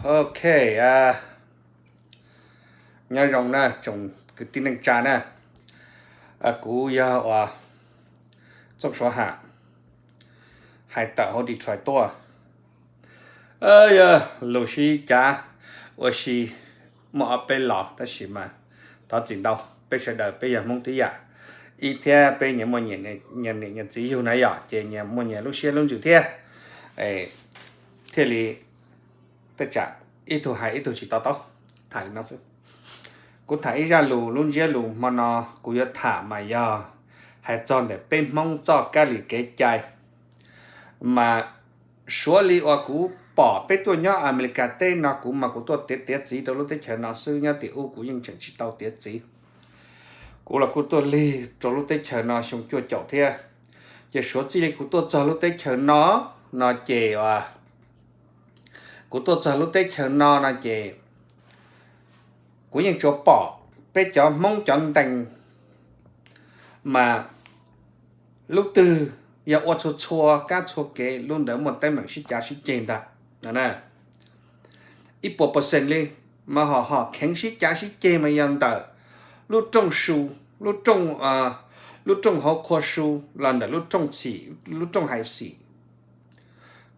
Ok, nyob zoo na tsoom kwv tij neej tsa na. Kuv yog uas Txooj Suav Ham, hais tawm hauv Detroit tuaj. Yog lus sib cav ua si muaj ob peb los tab sis mas thov txim ntau, peb sawv daws peb yog Hmoob tib yam, ib thiab peb nyias muaj nyias niam nyias txiv yug na yom, ces nyias muaj nyias lub siab lub ntsws thiab, thiaj li tej tsam ib tug hais ib tug tsis to taub. Tham li no xwb. Kuv tham ib zaj lus, lub ntsiab lus hmo no kuv yuav tham mas yog hais txog ntawm peb Hmoob txoj kab li kev cai. Mas suav li uas kuv pom peb tuaj nyob Amelikas teb no, kuv mas kuv tuaj tiav tiav txiv rau lub teb chaws no xwb, nyob tim ub kuv yeej tseem tsis tau tiav txiv. Kuv los kuj tuaj lig rau lub teb chaws no xyoo cuaj caum thiab. Ces suav txij li kuv tuaj txog lub teb chaws no, no ces kuv tuaj txog lub teb chaws no no ces kuv yeej tsuas pom peb cov Hmoob cov ntees mas lub twg yog ua txhua txhua kab txhua kev, lub ntawd muaj teeb meem sib cav sib ceg ntag. Ib puas percent li mas ho ho kheev sib cav sib ceg mas yog ntawm lub rooj su, lub rooj, lub rooj hauv qhua su los ntawm lub rooj xim, lub rooj hais xim,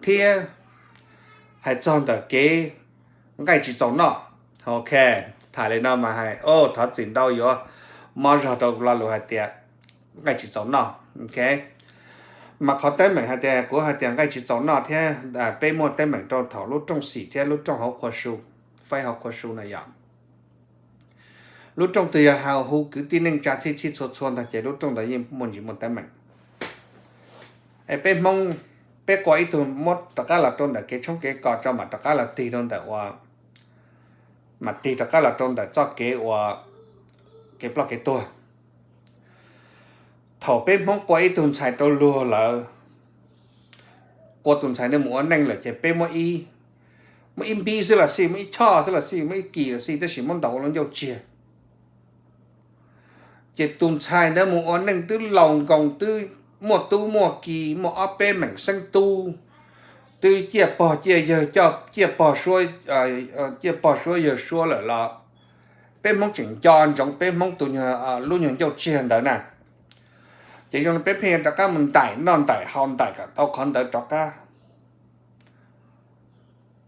thiab hais txog ntawm kev nqaij tsis txaus noj. Ok, tham li no mas hais, thov txim ntau yuav mob zog rau lo lus hais tias nqaij tsis txaus noj. Ok, mas qhov teeb meem hais tias kuv hais tias nqaij tsis txaus noj thiab peb muaj teeb meem rau thaum lub rooj xim thiab lub rooj hauv qhua su, faib hauv qhua su no yom. Lub rooj twg yog hais hu kwv tij neej tsa txhij txhij txhua txhua ntag ces lub rooj ntawd yeej muaj ntsis muaj teeb meem. Es peb Hmoob, peb qua ib tug muab rov qab los rau ntawm kev tshoob kev kos tso mam rov qab los tig rau ntawm ua, mam tig rov qab los rau ntawm txoj kev ua kev ploj kev tuag. Thaum peb Hmoob qua ib tug ntxhais rau luag lawm, qua tus ntxhais ntawd mus ua neej lawm ces peb muab ib, muab ib npib xwb los xij, muab ib choj xwb los xij, muab ib kis los xij, tab sis muab ntaus ua lub ncauj tsiag. Ces tus ntxhais ntawd mus ua neej twb laus nkoos, twb muaj tub muaj ki, muaj ob peb meem xeeb tub, twb ciaj pog ciaj yawg, ciaj pog suab, ciaj pog suab yawg suab lawm los peb Hmoob tseem nco ntsoov peb Hmoob tus, lub nyuag ncauj tsiag ntawd na. Ces zoo li peb pheej rov qab mus ntaim noj ntaim haus ntaim kom tau qhov ntawd rov qab,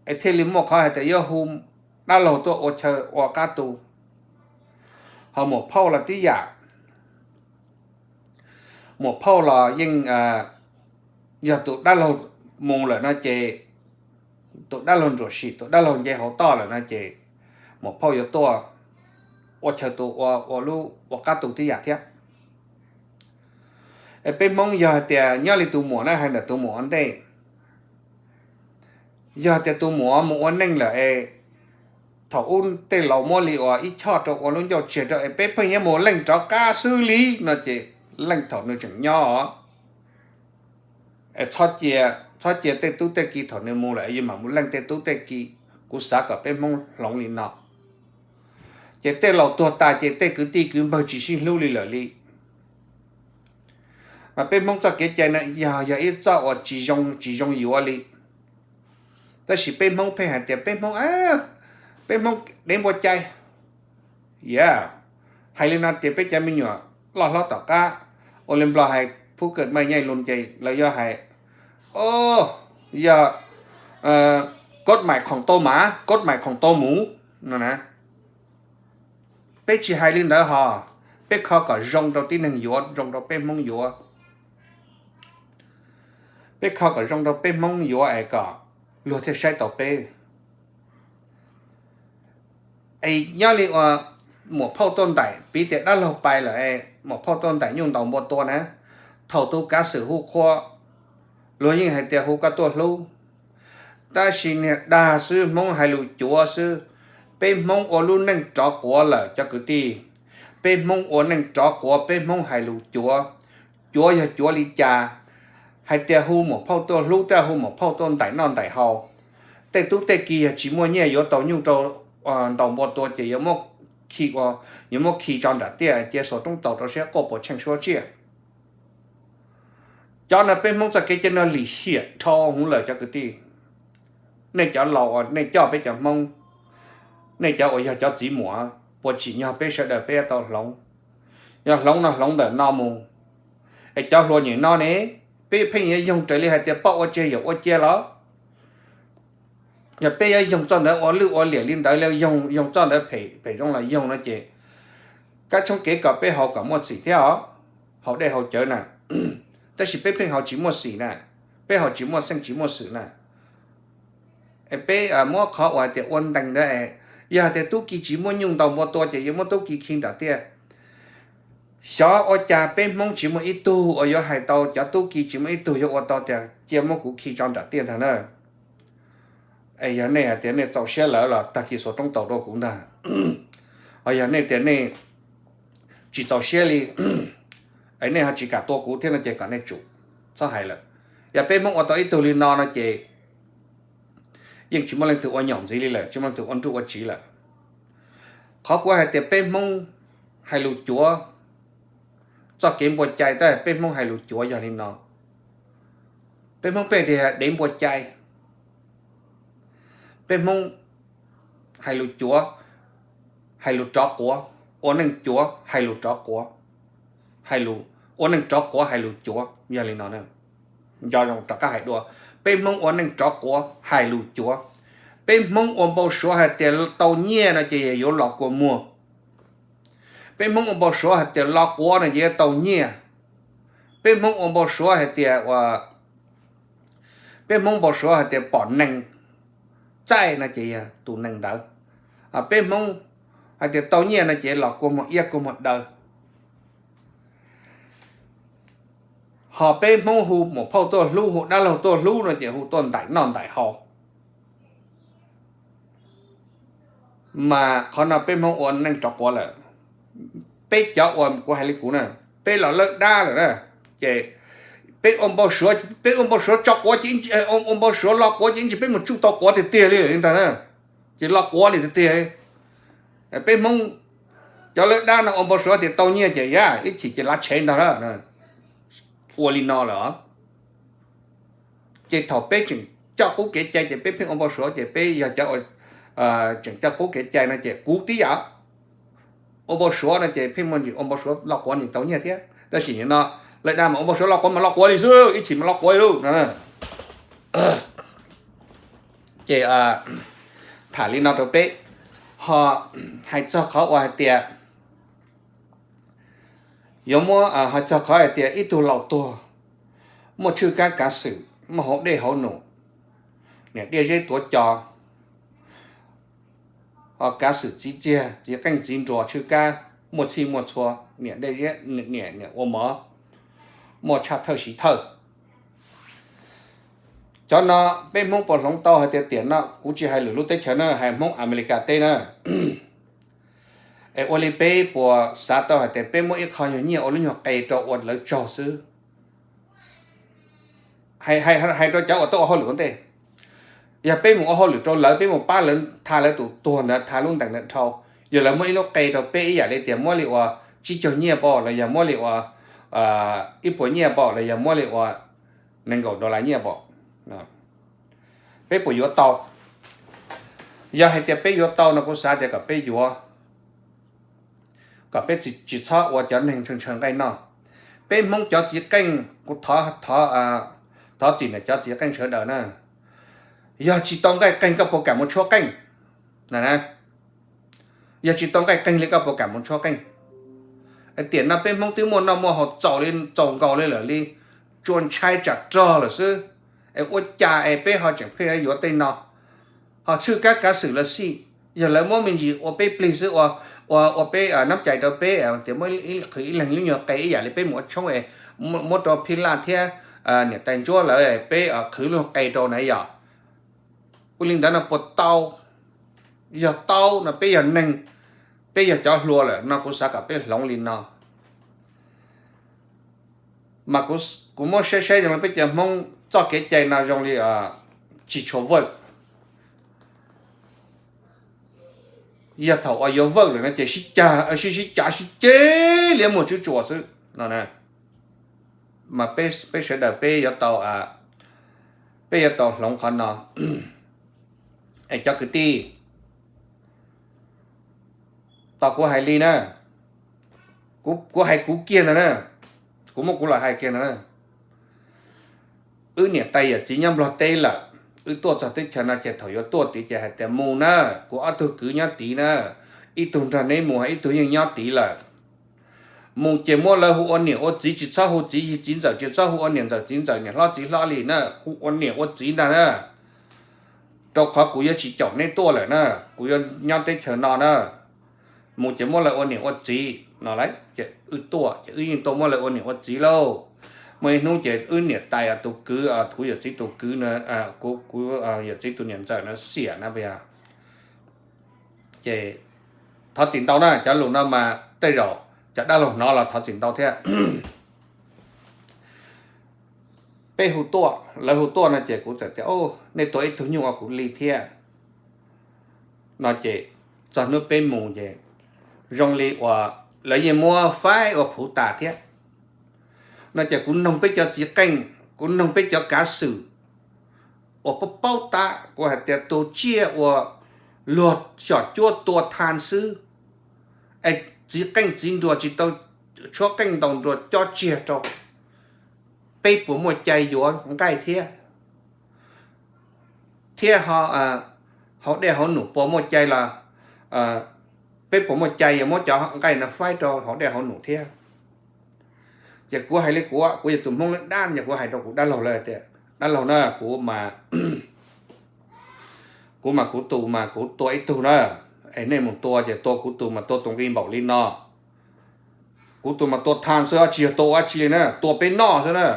es thiaj li muaj qhov hais tias yuav hu dab laug tuaj ua chaw ua qab tu. Ho muam phauj los tib yam. Muam phauj los yeej yog tus dab laug mus lawm no ces, tus dab laug ntsuam sim, tus dab laug nce hauv toj lawm no ces muam phauj yuav tuaj ua chaw tu, ua, ua lub, ua qab tu tib yam thiab. Es peb Hmoob yog hais tias nyob li tus muam na, hais ntawm tus muam ua ntej, yog tias tus muam mus ua neej lawm es thaum ub tej laus muab li uas ib choj rau ua lub ncauj tsiag rau es peb pheej yuav mus leej rov qab xwb li no ces leej thaum nws tseem nyob os. Es txhob cia, txhob cia tej tub tej ki thaum nws mus lawm es yus mam mus leej tej tub tej ki, kuv xav kom peb Hmoob hloov li no. Ces tej laus tuag tas ces tej kwv tij kwv npawg tsis sib hlub li lawm li. Mas peb Hmoob txoj kev cai no yog, yog ib txoj uas tsis zoo, tsis zoo yuav li. Tab sis peb Hmoob pheej hais tias peb Hmoob, peb Hmoob dev npua cai. Yog hais li no ces peb cov me nyuam loj hlob tom qab, ua li Nplog hais phub kawm maj nyaij lus ces lawv yuav hais, o, yog kod mais khom tau mas, kod mais khom tau mus no na. Peb tsis hais li ntawd hos, peb kho kom zoo rau tib neeg yuav, zoo rau peb Hmoob yuav. Peb kho kom zoo rau peb Hmoob yuav es kom luag thiaj saib tau peb. Es nyob li uas muam phauj tuaj ntaim, piv tias dab laug pais lawm es muam phauj tuaj ntaim nyuj ntaus npua tua na, thaum tus kav xwm hu qhua, luag yeej hais tias hu koj tuaj hlub. Tab sis niag dag xwb, Hmoob hais lus cuav xwb. Peb Hmoob ua lub neej rov quav lawm cov kwv tij. Peb Hmoob ua neej rov quav, peb Hmoob hais lus cuav. Cuav yog cuav li cas? Hais tias hu muam phauj tuaj hlub, tej hu muam phauj tuaj ntaim noj ntaim haus. Tej tub tej ki yog tsis muaj nyiaj yuav tau nyuj rau ntaus npua tua ces yuav muab khi, yuav muab khi tso nram tiaj cia xuas roob taus rau siab quaj puas tsheej suab tsiaj. Cov no peb Hmoob txoj kev cai no lim hiam dhau hwv lawm cov kwv tij. Nej cov laus uas nej coj peb cov Hmoob, nej cov uas yog cov txiv muam, puas tsim nyog peb sawv daws peb yuav tau hloov? Yog hloov no hloov ntawm no mus, es cov hluas nyem no ne, peb pheej yuav yoog raws li hais tias poj ua tseg yawm ua cia los? Yog peb yuav yoog txoj ntawd ua lwj ua liam li ntawd, yoog txoj ntawd phem zoo los yoog no ces kab tshoob kev kom peb haus kom muaj xim thiab os, haus dej haus cawv na. Tab sis peb pheej haus tsis muaj xim na, peb haus tsis muaj xeej tsis muaj xwm na. Peb muab qhov uas hais tias ua ntees ntawd, yog hais tias tub ki tsis muaj nyuj ntaus npua tua ces yuav muab tub ki khi nram tiaj. Xyov ua cas peb Hmoob tsis muaj ib tug uas yuav hais tau, cov tub ki tsis muaj ib tug yuav ua tau tias cia muab kuv khi tso nram tiaj ntag na. Es yog nej hais tias nej txaus siab lawm los tag kis xuas roob taus rau kuv ntag. Ho yog nej tias nej tsis txaus siab li, es nej ho tsis kam tua kuv thiab no ces kom nej tsum, txhob hais lawm. Yog peb Hmoob ua tau ib tug li no no ces yeej tsis muaj leej twg ua nyaum ntxiv li lawm, tsis muaj leej twg ua nruj ua tsiv lawm. Qhov kuv hais tias peb Hmoob hais lus cuav, txoj kev npua cai tab peb Hmoob hais lus cuav yog li no. Peb Hmoob pheej tias dev npua cai. Peb Hmoob hais lus cuav, hais lus rov quav, ua neej cuav hais lus rov quav, hais lus, ua neej rov quav hais lus cuav yog li no. Nco zoo rov qab hais dua, peb Hmoob ua neej rov quav hais lus cuav. Peb Hmoob ua npau suav hais tias tau nyiaj no ces yuav los kua muag. Peb Hmoob ua npau suav hais tias los quav no ces yuav tau nyiaj. Peb Hmoob ua npau suav hais tias ua, peb Hmoob npau suav hais tias pom nees txaij no ces yog tus nees ntawd. Peb Hmoob hais tias tau nyiaj no ces los kua muag iab kua muag daw. Ho peb Hmoob hu muam phauj tuaj hlub, hu dab laug tuaj hlub no ces hu tuaj ntaim noj ntaim haus. Mas qhov no peb Hmoob ua neej rov quav lawm. Peb cov uas kuv hais li kuv na, peb los lawj dab lawm na, ces peb ua npau suav, peb ua npau suav tso quav ces, ua npau suav los quav ces ib ntsis peb mus tsuj tau quav tiag tiag li ntag na. Ces los quav li tiag tiag. Peb Hmoob cov lawj dab no ua npau suav tias tau nyiaj ces yam ib chim ces lav tshev ntag na. Ua li no lawm. Ces thaum peb tseem coj qub kev cai ces peb pheej ua npau suav ces peb yog cov uas tseem coj qub kev cai no ces kuv tib yam ua npau suav no ces pheej muaj ntsis ua npau suav los quav ntsis tau nyiaj thiab. Tab sis nim no lawj dab mas ua npau suav los quav mas los quav li xwb, ib chim mas los quav li lauj. Ces tham li no rau peb, ho hais txog qhov uas hais tias yuav muab, hais txog qhov hais tias ib tug laus tuag, muaj tshwj kab kav xwm, muaj hauv dej hauv num, niam dej zeb tuav co, ho kav xwm txiv txiag txiv qeej txiv nruas tshwj kab, muaj txhij muaj txhua, niam dej zeb, niam ua mov, muaj tshaj thawj siv thawj. Cov no peb Hmoob puas hloov tau hais tias tiam no, kuv tsis hais lwm lub teb chaws na, hais Hmoob Amelikas teb na. Es ua li peb puas xav tau hais tias peb muab ib qho nyuag nyiaj ua lub nyuag qe rau ua lawv tsaug xwb? Hais rau cov uas tuaj ua hauj lwm ua ntej, yog peb mus ua hauj lwm rau lawv, peb mus pab lawv tha lawv tus tuag ntawd, tha lub ntees ntawd dhau, yog lawv muab ib lub qe rau peb ib yam li tias muab li uas tsib caug nyiaj npaum los yog muab li uas ib puas nyiaj npaum los yog muab li uas nees nkaum dollar nyiaj npaum, peb puas yuav tau? Yog hais tias peb yuav tau no kuv xav tias kom peb yuav, kom peb tsis txhob ua cov neeg ntshaw ntshaw nqaij noj. Peb Hmoob cov txiv qeej, kuv thov, thov txim ntawm cov txiv qeej sawv daws na, yog tsis tau nqaij qeeg koj puas kam mus tshuab qeej? Yog tsis tau nqaij qeeg li koj puas kam mus tshuab qeej? Tiam no peb Hmoob twb muaj noj muaj haus txaus li, txaus nkaus li lawm li, tsuas ntshai tsam rog lawm xwb. Es ua cas es peb ho tseem pheej yuav tej no? Ho tshwj kab kav xwm los xij, yog lawv muab me ntsis ua peb plig xwb, ua, ua peb nab cai rau peb tias muab qhwv ib leeg lub nyuag qe ib yam li peb mus ua tshoob es muab rau Phij Laj thiab niam tais Ntsuab lawv, peb qhwv lub qe rau na yom. Ua li ntawd no puas tau? Yog tau no peb yog neeg, peb yog cov hluas lawm no kuv xav kom peb hloov li no. Mas kuv muab saib saib zoo li peb cov Hmoob txoj kev cai no zoo li tsis tshua vawj. Yog thaum uas yuav vawj lawm no ces sib cav, sib sib cav sib ceg liab muag tswb tsuas xwb no. Mas peb sawv daws peb yuav tau, peb yuav tau hloov qhov no. Es cov kwv tij, tos kuv hais li na, kuv hais kuv kiag ntag na, kuv muab kuv los hais kiag ntag na. Wb niam tais yawm txiv nyob Nplog teb lawm, wb tuaj txog teb chaws no ces thaum yuav tuaj tid ces hais tias mus na, kuv ob tug kwv nyob tid na, ib tug nrog neb mus, ib tug yeej nyob tid lawm. Mus ces muab lawv hu ua niam ua txiv, tsis txhob hu txiv yig txiv ntxawm, tsis txhob hu ua niam ntxawm txiv ntxawm, niam hlob txiv hlob li na, hu ua niam ua txiv ntag na. Rau qhov kuv yuav tsis caum neb tuaj lawm na, kuv yuav nyob teb chaws no na. Mus ces muab lawv ua niam ua txiv no lauj, ces wb tuaj ces wb yeej tuaj muab lawv ua niam ua txiv lauj. Muaj ib hnub ces wb niam tais tus kwv, kuv yawm txiv tus kwv, kuv yawm txiv tus niam ntxawm na xiam na puas yog. Ces thov txim ntau na, cov lus no mas tej zaum cov dab laug hnov los thov txim ntau thiab. Peb hu tuaj, lawv hu tuaj no ces kuv txawm tias, nej tua ib tug nyuj ua kuv li thiab no ces txog hnub peb mus ces zoo li uas lawv yeej muab faib ua phuv tas thiab no ces kuv noog peb cov txiv qeej, kuv noog peb cov kav xwm uas paub paub tab, kuv hais tias tus tsiaj uas luag xyom cuab tua tha xwb, es txiv qeej txiv nruas tsis tau tshuab qeej ntaus nruas cob tsiag rau, peb puas muaj cai yuav nqaij thiab, thiab hauv dej hauv num puas muaj cai los, peb puas muaj cai yuav muab cov nqaij no faib rau hauv dej hauv num thiab. Ces kuv hais li kuv, kuv yog tus Hmoob lab dab no, kuv hais rau kuv dab laug lawv tias, dab laug na, kuv mas kuv tus mas kuv tua ib tug na, es nej mus tua ces tua kuv tus mas tua tus nqi npaum li no, kuv tus mas tua tha xwb, tsis yog tua ua dab tsi li na, tua peb noj xwb na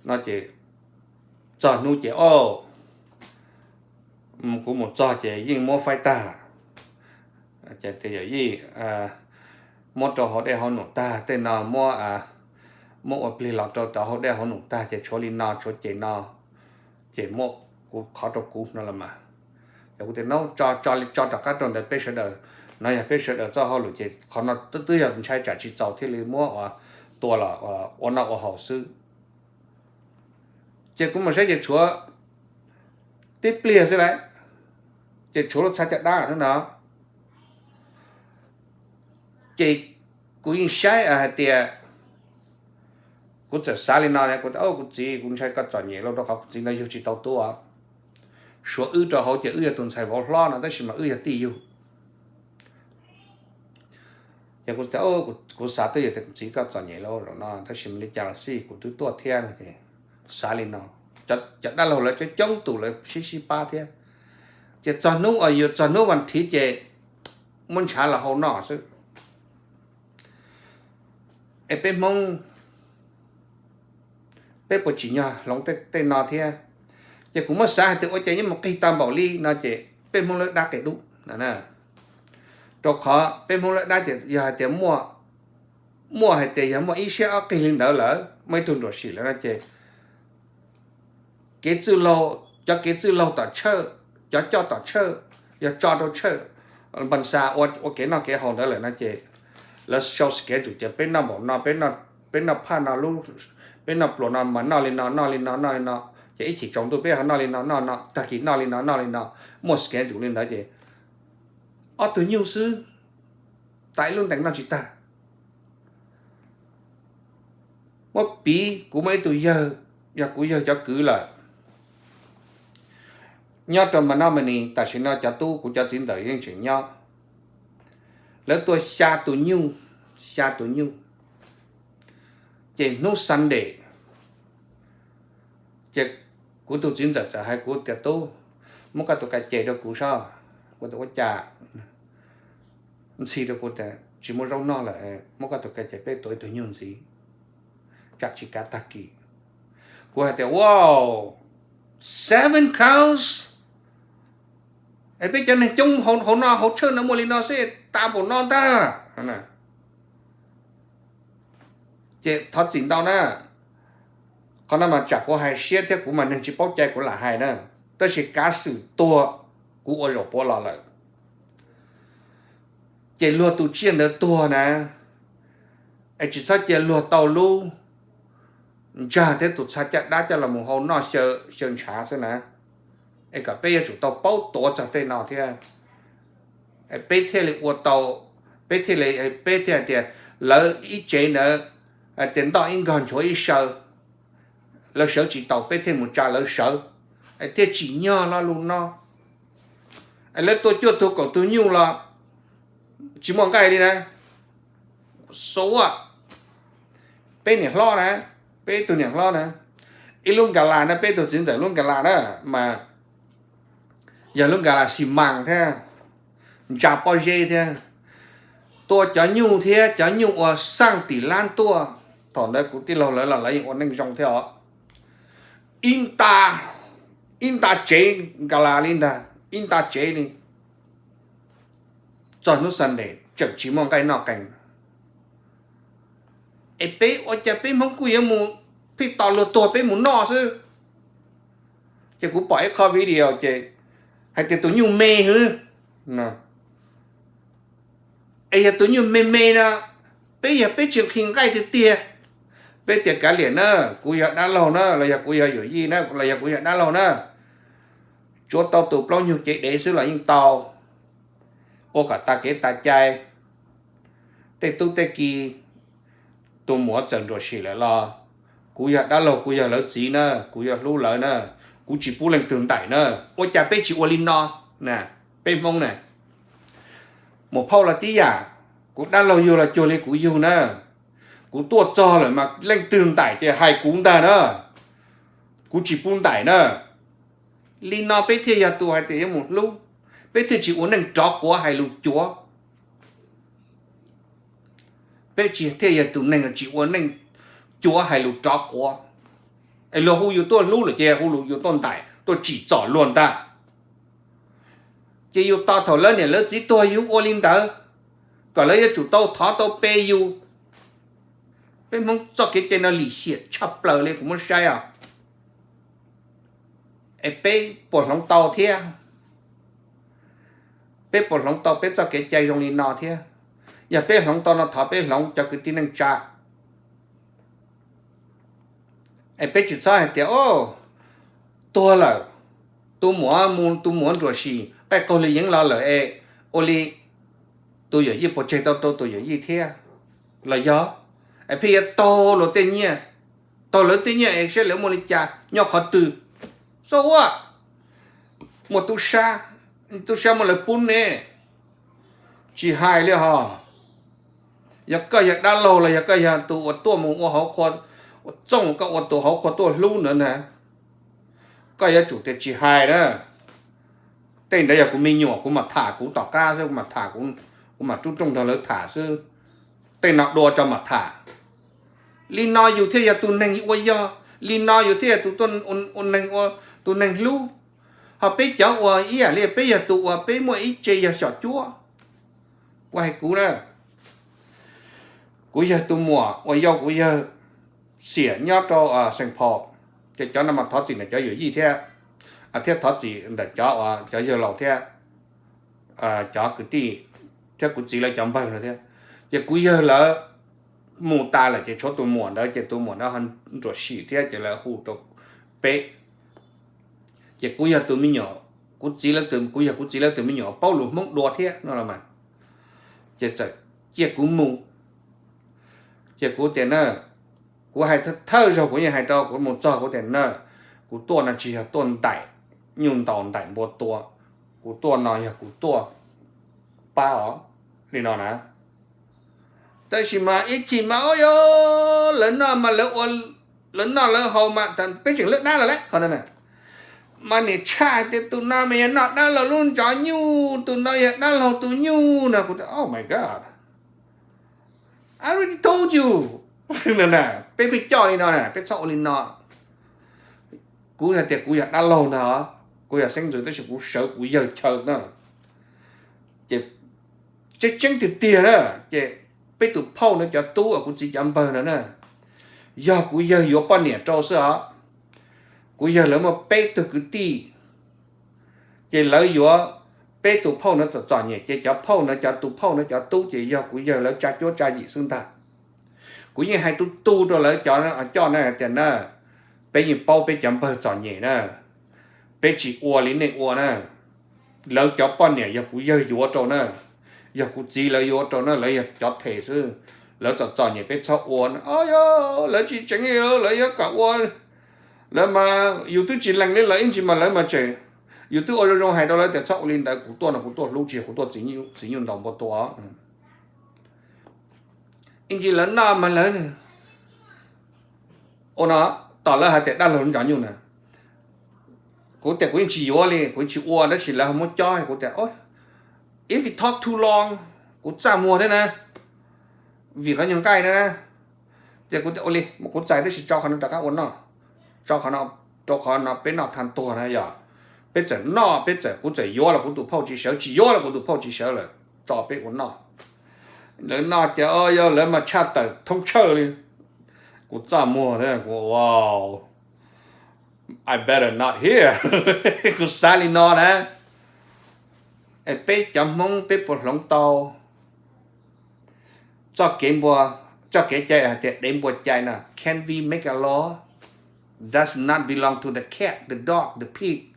no ces txog hnub ces, o, kuv mus txog ces yeej muab faib tag. Ces tias yawm yij, muab rau hauv dej hauv num tag, tej no muab, muab ua plig los rau cov hauv dej hauv num tag ces tshuav li no, tshuav ces no, ces muab kuv qhov rau kuv no los mas. Ces kuv tias no, tso, tso rov qab rau ntawd peb sawv daws, no yog peb sawv daws txoj hauj lwm ces qhov no twb yog ntshai tsam tsis txaus thiaj li muab ua, tua los ua noj ua haus xwb. Ces kuv mus saib ces tshuav tib pliag xwb lawm, ces tshuav lub txha caj dab xwb no. Ces kuv yeej saib hais tias, kuv txawm xav li no, kuv tias, kuv txiv, kuv ntshai koj txom nyem lauj, rau qhov kuv txiv ntawd yug tsis tau tub, suav wb rau hauv ces wb yog tus ntxhais vauv hlob no tab sis mas wb yog tij yug. Ces kuv tias, kuv xav twb yog tias kuv txiv koj txom nyem lauj no tab sis mas li cas los xij kuv twb tuaj thiab no. Xav li no, cov dab laug lawv coob coob tus lawv sib sib pab thiab. Ces txog hnub, txog hnub vas thiv ces muab ntshav los hau noj xwb. Es peb Hmoob, peb puas tsim nyog hloov tej no thiab? Ces kuv muab xav hais tias ua cas yeej mus qig tau npaum li no ces peb Hmoob lab dab qia dub. Rau qhov peb Hmoob lab dab ces yog hais tias muaj, muaj hais tias yog muaj ib siab ob qig li ntawd lawm, muaj ib tug nruam sim lawm no ces kev txwj laug, cov kev txwj laug tom tshawj, cov coj tom tshawj, yog tso rau tshawj, npas xa ua kev noj kev haus ntawd lawm no ces lawv sau schedule tias peb noj npaum no, peb noj phaj no, peb noj pluas no mas noj li no, noj li no, noj li no, ces ib chim tsaus ntuj peb ho noj li no, noj no, tag kis noj li no, noj li no, muaj schedule li ntawd ces ob tug nyuj xwb, tas ib lub ntees noj tsis tag. Muab piv, kuv muaj ib tug yawg, yog kuv yawg cov kwv lawm, nyob rau Mos Noj Mas Nis, tam sim no cov tub kuv cov txiv ntawm yeej tseem nyob. Lawv tuaj xya tus nyuj, xya tus nyuj. Ces hnub Sunday, ces kuv tus txiv ntxawm txawm hais kuv tias, tub, muab koj tus ka ces rau kuv saib. Kuv tias ua cas? Ntxhi rau kuv tias tsis muaj zaub noj lawm, muab koj tus ka ces peb tua ib tug nyuj ntxiv, tsam tsis kav tag kis. Kuv hais tias, wow, seven cows, es peb cov neeg coob hauv no hauv tshawj no muaj li no xwb tas npaum no ntag. Ces thov txim ntau na, qhov no mas tsam kuv hais siab thiab kuv mas neeg tsis paub cai kuv lam hais na, tab sis kav xwm tuag kuv ua zaum puav los lawm. Ces luag tus tsiaj ntawd tuag na, es tsis txhob cia luag tau lub ntsag thiab tus txha caj dab coj los mus hau noj xyaw ntshav xwb na. Es kom peb yuav tsum tau paub tuav txog tej no thiab, peb thiaj li ua tau, peb thiaj li, peb thiaj hais tias lawv ib tsev ntawd hais tias ntoj ib nkog nchuav ib saw, lawv sawv tsis taus peb thiaj mus tsa lawv sawv, thiaj tsim nyog lo lus no. Lawv tua cuaj tug kaum tug nyuj los tsis muaj nqaij li na. Xua, peb niam hlob na, peb tug niam hlob na, ib lub nkas las na, peb tug txiv ntxawm lub nkas las na, mas yog lub nkas las xi mas thiab, ntsa pob zeb thiab, tua cov nyuj thiab cov nyuj ua xaj tim lab tuaj. Thaum ntawd kuv tij laug lawv los lawv yeej ua neej zoo thiab os. Ib nta, ib nta tsev nkas las li ntag, ib nta tsev li. Txog hnub Sunday tseem tsis muaj nqaij noj qees. Es peb ua cas peb Hmoob kuj yuav mus phij tos luag tuag peb mus noj xwb. Ces kuv pom ib qho video ces hais tias tus nyuj me hwv. Es yog tus nyuj me me no, peb yog peb tsis nqhis nqaij tiag tiag, peb tias kav liam na, kuv yog dab laug na los yog kuv yog yawm yij na los yog kuv yog dab laug na, tsuav tau tus plaub nyuag cev dev xwb los yeej tau, ua kom tas kev tas cai. Tej tub tej ki, tus muam txawm nruam sim lawm los kuv yog dab laug, kuv yog lawv txiv na, kuv yuav hlub lawv na, kuv tsis pub leej twg ntaim na. Ua cas peb tsis ua li no? Peb Hmoob na, muam phauj los tib yam, kuv dab laug yug los cuag li kuv yug na. Kuv tuaj txog lawm mas leej twg ntaim ces hais kuv ntag na, kuv tsis pub ntaim na. Li no peb thiaj yog tus hais tias yuav mus hlub, peb thiaj tsis ua neej rov quav hais lus cuav. Peb tsis thiaj yog tus neeg tsis ua neej cuav hais lus rov quav. Es luag hu yus tuaj hlub lawm ces hu yus tuaj ntaim tuaj tsim txom luag ntag. Ces yus tos thaum lawv niam lawv txiv tuag yus ua li ntawd, kom lawv yuav tsum tau thov tau pe yus. Peb Hmoob txoj kev cai no lim hiam tshaj plaws li kuv muab saib os. Es peb puas hloov tau thiab? Peb puas hloov tau peb txoj kev cai zoo li no thiab? Yog peb hloov tau no thov peb hloov cov kwv tij neej tsa. Es peb tsis txhob hais tias, o, tuag lawm, tus muam mus tus muam nruam sim qaij qaug li yeev los lawm es ua li tus yawm yij puas tseg tau tau tus yawm yij thiab? Los yog es pheej yuav taug luag tej nyiaj, taug lawv tej nyiaj es saib lawv muaj li cas nyob qhov twg. Xub ua, muaj tub sab, tub sab muaj lawv pub ne. Tsis hais li hos. Yog koj yog dab laug los yog koj yog tus uas tuaj mus ua hauv qhua, ua txooj koj ua tus hauv qhua tuaj hlub ntawd na, koj yuav tsum tias tsis hais na. Tej ntawd yog kuv me nyuam, kuv mam tham kuv tom qab xwb, kuv mam tham, kuv mam rub rooj nrog lawv tham xwb. Tej no dua tso mam tham. Li no yus thiaj yog tus neeg ua yog, li no yus thiaj yog tus ua neeg, tus neeg hlub. Ho peb cov uas ib yam li peb yog tus uas peb muaj ib tse yog xyom cuab. Kuv hais kuv na, kuv yawg tus muam uas yau kuv yawg xiam nyob rau Saint Paul, ces cov no mas thov txim ntawm cov yawm yij thiab, thiab thov txim ntawm cov, cov yawg laus thiab cov kwv tij thiab kuv txiv lawv cov npawg no thiab. Ces kuv yawg lawv mus tas lawm ces tshuav tus muam ntawd, ces tus muam ntawd ho nruam sim thiab ces lawv hu rau peb. Ces kuv yog tus me nyuam, kuv txiv lawv, kuv yog kuv txiv lawv tus me nyuam paub lus Hmoob dua thiab no los mas, ces txawm cia kuv mus. Ces kuv tias na, kuv hais thawj zaug kuv yeej hais rau kuv mus txog kuv tias na, kuv tuaj no tsis yog tuaj ntaim nyuj ntaus ntaim npua tua, kuv tuaj no yog kuv tuaj pab os, li no na. Tab sis mas ib chim mas, o, yog lawv noj mas lawv ua, lawv noj lawv haus mas peb tseem lawv dab laug lawm qhov no na. Mas niam tshaj tias tus no mas yog noj dab laug lub ntxov nyuj, tus no yog dab laug tus nyuj no. Kuv tias, oh my God, I already told you. Peb pheej coj li no na, peb txhob ua li no. Kuv hais tias kuv yog dab laug ntag, kuv yog xeeb ntxwv tab sis kuv sawv kuv yawg chaw na. Ces tseeb tseeb tiag tiag na, ces peb tus phauj no cov tub uas kuv txiv cov npawg no na, yog kuv yawg yuav poj niam rau xwb os. Kuv yawg lawv muaj peb tug kwv tij, ces lawv yuav peb tus phauj no txom txom nyem, ces cov phauj no cov tus phauj no cov tub ces yog kuv yawg lawv tsa cuab tsa yim xwb ntag. Kuv yeej hais tu tu rau lawv cov coj na hais tias na, peb yeej paub peb cov npawg txom nyem na, Peb tsis ua li nej ua na. Lawv cov poj niam yog kuv yawg yuav rau na, yog kuv txiv lawv yuav rau na, lawv yog cov them xwb. Lawv txom txom nyem peb txhob ua na. Lawv tsis tseev li, lawv yuav kom ua. Lawv mas yus twb tsis lees li lawv ib ntsis mas lawv mas tseem, yus twb ua zoo zoo hais rau lawv tias txhob ua li ntawd, kuv tuaj no kuv tuaj hlub tsis yog kuv tuaj txiv nyuj ntaus npua tua. Ib ntsis lawv noj mas lawv ua no, tom lawv hais tias dab laug ncov nyuj na. Kuv tias kuv yeej tsis yuav li, kuv yeej tsis ua, tab sis lawv ho muab cob, kuv tias if we talk too long, kuv txaj muag thiab na, vim qhov nyuag nqaij na. Ces kuv tias ua li, kuv txais tab sis tso qhov no rov qab ua noj, tso qhov no, rau qhov no peb noj tag tuag na yog. Peb txawm noj, peb txawm, kuv txawm yuav los kuv tus phauj tsis sawv, tsis yuav los kuv tus phauj tsis sawv lawm, tso peb ua noj. Lawv noj ces yog lawv mas tshaj tawm thoob tshawj li. Kuv txaj muag thiab, kuv, wow, I better not here. Kuv xav li no na. Es peb cov Hmoob peb puas hloov tau txoj kev npua, txoj kev cai hais tias dev npua cai na, can we make a law that's not belong to the cat, the dog, the pig?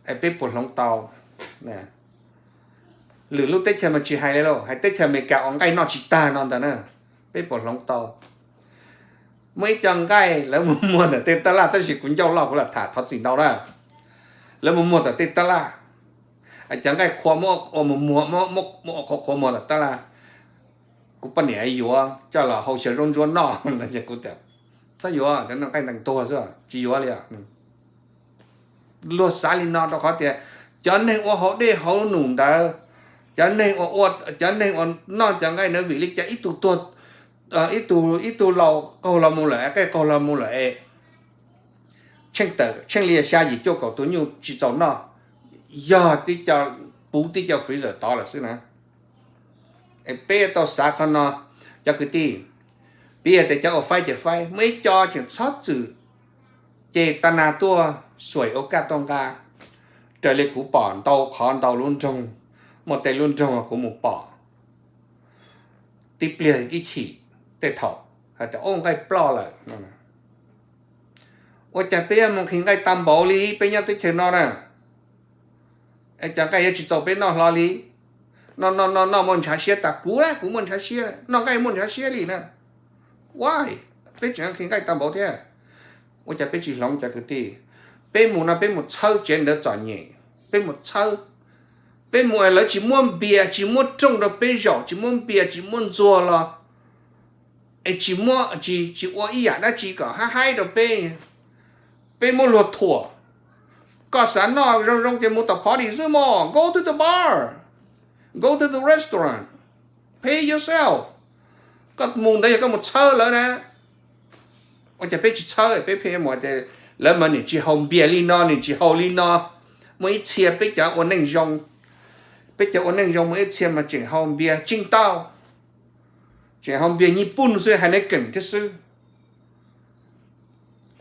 Es peb puas hloov tau? Lwm lub teb chaws mas tsis hais li lauj, hais teb chaws Amelikas uas nqaij noj tsis tag no ntag na, peb puas hloov tau? Muaj ib co nqaij lawv mus muag ntawm tej tab laj, tab sis kuv ncauj loj kuv lam tham thov txim ntau na. Lawv mus muag ntawm tej tab laj, cov nqaij qhua muab ua mus muag, muab ua qhuav qhuav muag ntawm tab laj. Kuv poj niam yuav coj los hau xyaw zaub ntsuab noj no ces kuv tias txhob yuav, cov no nqaij ntees tuag xwb, tsis yuav li. Luag xav li no rau qhov tias cov neeg ua hauv dej hauv num ntawd, cov neeg ua, cov neeg uas noj cov nqaij ntawd vim li cas ib tug tuag, ib tug, ib tug laus qaug los mus lawm, qej qaug los mus lawm es tsheej tawm tsheej li xya yim cuaj kaum tus nyuj tsis txaus noj, yog tib co, puv tib co freezer tod lawm xwb na. Es peb tau xav qhov no, cov kwv tij, piv yog tias cov uas faib ces faib, muaj ib co tseem txhob txwm ces tas nas tuaj xuaim ua kaj tuaj nqa. Raws li kuv pom ntau qhov ntau lub nroog, muaj tej lub nroog kuv mus pom tib pliag ib chim tej thaum hais tias ub nqaij ploj lawm. Ua cas peb yuav mus nqhis nqaij tau npaum li peb nyob teb chaws no na? Es cov nqaij yuav tsis txaus peb noj hlo li? Noj noj noj noj muaj ntshav siab tas, kuv na kuv muaj ntshav siab, noj nqaij muaj ntshav siab li na. Why? Peb tseem nqhis nqaij tau npaum thiab. Ua cas peb tsis hloov cov kwv tij? Peb mus no peb mus txhawb tsev ntawd txom nyem, peb mus txhawb. Peb mus es lawv tsis muab npias tsis muab rooj rau peb zaum, tsis muab npias tsis muab ntxuag los es tsis muab, tsis, tsis ua ib yam dab tsi kom haib haib rau peb. Peb muab luag thuam. Koj xav noj zoo zoo ces mus tom party xwb mog, go to the bar, go to the restaurant, pay yourself. Koj mus ntawd yog koj mus txhawb lawv na. Ua cas peb tsis txhawb, peb pheej mus tias lawv mas nim tsis haus npias li no nim tsis haus li no. Muaj ib txhia peb cov ua neej zoo, peb cov ua neej zoo muaj ib txhia mas tseem haus npias tsing tau, tseem haus npias nyij puj xwb, Heineken thiab xwb.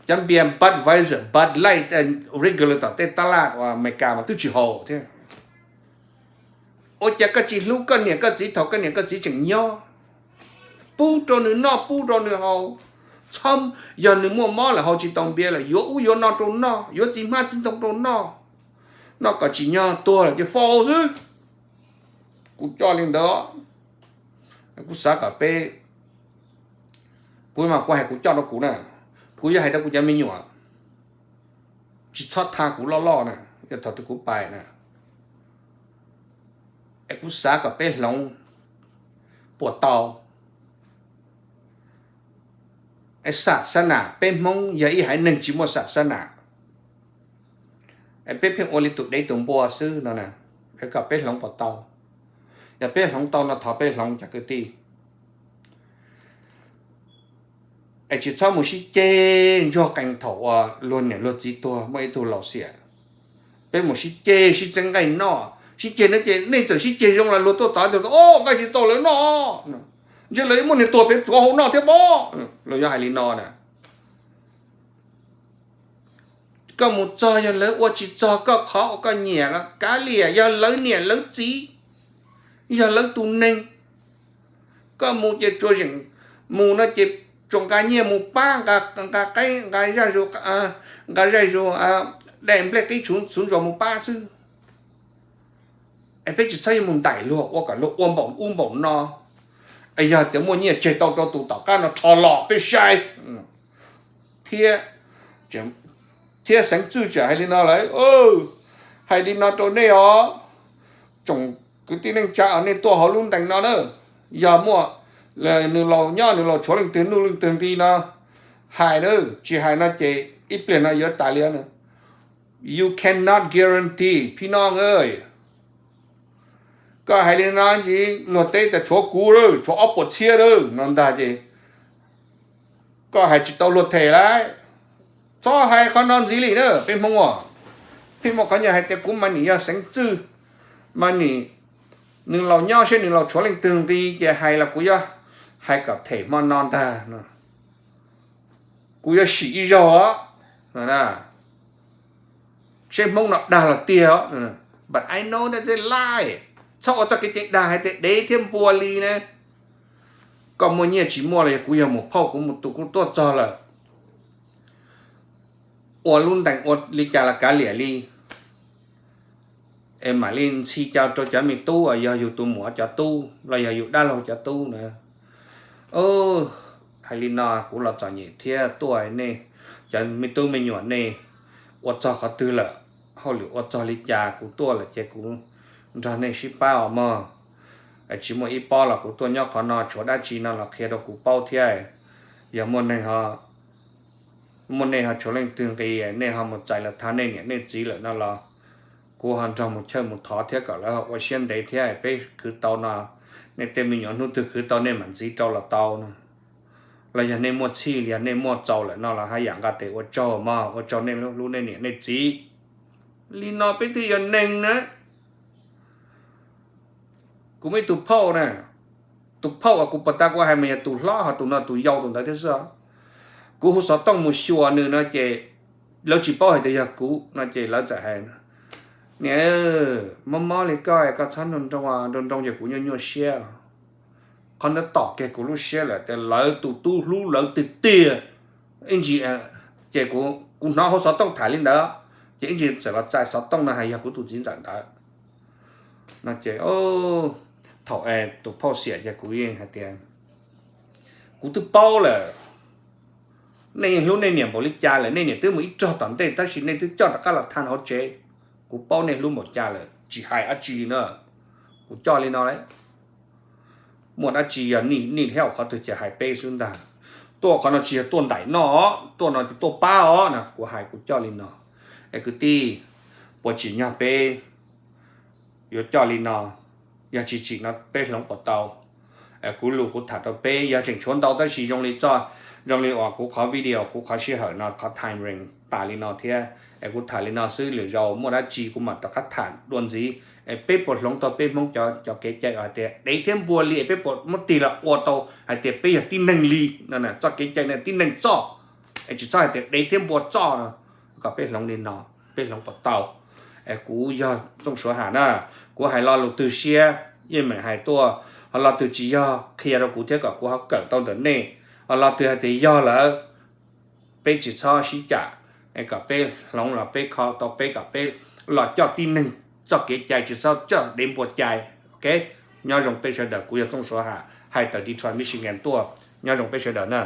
Cov npias Budweiser, Bud Light, regular tom tej tab laj uas Amelikas mas twb tsis haus thiab. Ua cas koj tsis hlub koj niam koj txiv thaum koj niam koj txiv tseem nyob? Pub rau nws noj, pub rau nws haus. Txhob, yog nws muaj mob lawm haus tsis tau npias lawm yuav ub yuav no rau noj, yuav txiv hmab txiv ntoo rau noj. Noj kom tsim nyog tuag lawm ces faus xwb. Kuv coj li ntawd, kuv xav kom peb, kuv mas kuv hais kuv coj rau kuv na, kuv yuav hais rau kuv cov me nyuam, tsis txhob tha kuv loj loj na, yog thaum twg kuv pais na. Es kuv xav kom peb hloov puas tau. Es xam xab nam, peb Hmoob yog ib haiv neeg tsis muaj xam xab nam, es peb pheej ua li tus dev tus npua xwb no na. Es kom peb hloov puas tau, yog peb hloov tau no thov peb hloov cov kwv tij. Es tsis txhob mus sib ceg ntsuag qees thaum uas luag niam luag txiv tuag muaj ib tug laus xiam. Peb mus sib ceg sib txeeb nqaij noj, sib ceg no ces nej txawm sib ceg zoo los luag tuaj tod tias o nqaij tsis tau lawv noj, ntshe lawv muab niag tuag pem tsuav hau noj thiab pob, luag yuav hais li no na. Koj mus txog yog lawv ua tsis txog koj qhov uas koj nyiam los kav liam, yog lawv niam lawv txiv, yog lawv tus neeg. Koj mus ces tsuas zeem, mus no ces tsuas nqa nyiaj mus pab, nqa qaib, nqa zaj zus, nqa zaj zus, daim nplej qib txhuv ntsuas mus pab xwb. Es peb tsis txhob yuav mus ntaim luag ua kom luag ua npaum ub npaum no. Es yog tias muaj nyiaj tseg tau rau tus tom qab no rho los peb saib. Thiab, thiab Xeev Txwj tseem hais li no lawm, hais li no rau nej os, tsoom kwv tij neej tsa uas nej tuaj hauv lub ntees no na, yog muaj nws laus nyob nws laus tshuav leej twg nuj leej twg nqi no, hais na, tsis hais no ces ib pliag no yuav tas li no. You cannot guarantee, phib no. Koj hais li no ces luag teb tias tshuav kuv lawm, tshuav ob puas txhiab lawm no ntag ces koj hais tsis tau luag them lawm. Txhob hais qhov no ntxiv li na peb Hmoob os. Peb Hmoob qhov nyuag hais tias kuv mas nim yog Xeev Txwj, mas nim nws laus nyob seb nws laus tshuav leej twg nqi ces hais los kuv yuav hais kom them hmo no ntag. Kuv yuav sim ib zaug os. Seb Hmoob no dag los tiag os. But I know that they lie. Txhob ua txoj kev cai dag hais tias dev thiab npua li na. Koj muaj nyiaj tsis muaj los yog kuv yog mus phauj kuv mus tus kuj tuaj txog lawm, ua lub ntees ua li cas los kav liam li. Es mam li ntxhi caw rau cov me tub uas yog yus tus muam cov tub los yog yus dab laug cov tub na. Hais li no kuv los txom nyem thiab tuaj nej cov me tub me nyuam nej ua txog qhov twg lawm, hauj lwm ua txog li cas kuv tuaj lawm ces kuv nrog nej sib pab os mog. Tsis muaj ib pob los kuv tuaj nyob qhov no tshuav dab tsi no los qhia rau kuv paub thiab. Yog muaj neeg, muaj nej ho tshuav leej twg nqi, nej ho mus txais los thov nej niam nej txiv lawm no los kuv ho nrog mus chawj mus thov thiab kom lawv ho ua siab ntev thiab peb khwv tau no. Nej tej me nyuam hnub twg khwv tau nej mam ntxiv rau los tau no. Los yog nej muaj txhij, yog nej muaj txaus lawm no los haj yam nqa tes ua tsaug mog, ua tsaug nej hlub nej niam nej txiv. Li no peb twb yog neeg na. Kuv muaj ib tug phauj na, tus phauj uas kuv puag ta kuv hais mas yog tus hlob ho tus no tus yau tus ntawd thiab xwb. Kuv hu xov tooj mus xyuas nws no ces lawv tsis paub hais tias yog kuv no ces lawv txawm hais, niam, mob mob li koj, koj txhob nroo nroo, nroo nroo ces kuv nyuaj nyuaj siab. Qhov ntawd tom kiag kuv lub siab lawm tias lawv tus tub hlub lawv tiag tiag. Ib ntsis ces kuv hnov hauv xov tooj tham li ntawd ces ib ntsis txawm los txais xov tooj no hais yog kuv tus txiv ntxawm ntawd no ces thaum tus phauj xiam ces kuv yeej hais tias kuv twb paub lawm, nej yeej hlub nej niam npaum li cas lawm, nej niam twb mus ib rog tom ntej tab sis nej twb coj rov qab los thaj hauv tsev. Kuv paub nej hlub npaum cas lawm, tsis hais dab tsi li na. Kuv coj li no lawm. Muaj dab tsi yog nij thiab qhov twg ces hais peb xwb ntag. Tuaj qhov no tsis yog tuaj ntaim noj, tuaj no ces tuaj pab os no, kuv hais kuv coj li no. Es kwv tij, puas tsim nyog peb yuav coj li no? Yog tsis tsim no peb hloov puas tau? Kuv lus kuv tham rau peb yog tseem tshuav ntau tab sis zoo li txoj, zoo li uas kuv qhov video, kuv qhov sij hawm no qhov time range tas li no thiab es kuv tham li no xwb, lwm zaus muaj dab tsi kuv mam rov qab tham dua ntxiv. Es peb puas hloov tau peb Hmoob cov kev cai hais tias dev thiab npua li, peb puas muab tig los ua tau hais tias peb yog tib neeg li no? Txoj kev cai no tib neeg txoj, es tsis txhob hais tias dev thiab npua txoj no. Kom peb hloov li no, peb hloov puas tau? Es kuv yog Txooj Suav Ham na, kuv hais lo lus twg siab yeej meem hais tuaj, ho lo twg tsis yog qhia rau kuv thiab kom kuv ho kawm tau ntawm nej. Ho lo twg hais tias yog lawm, peb tsis txhob sib cam, es kom peb hloov los peb kho tau peb kom peb los coj tib neeg txoj kev cai, tsis txhob coj dev npua cai. Ok, nyob zoo peb sawv daws, kuv yog Txooj Suav Ham hais tawm Detroit, Michigan tuaj, nyob zoo peb sawv daws na.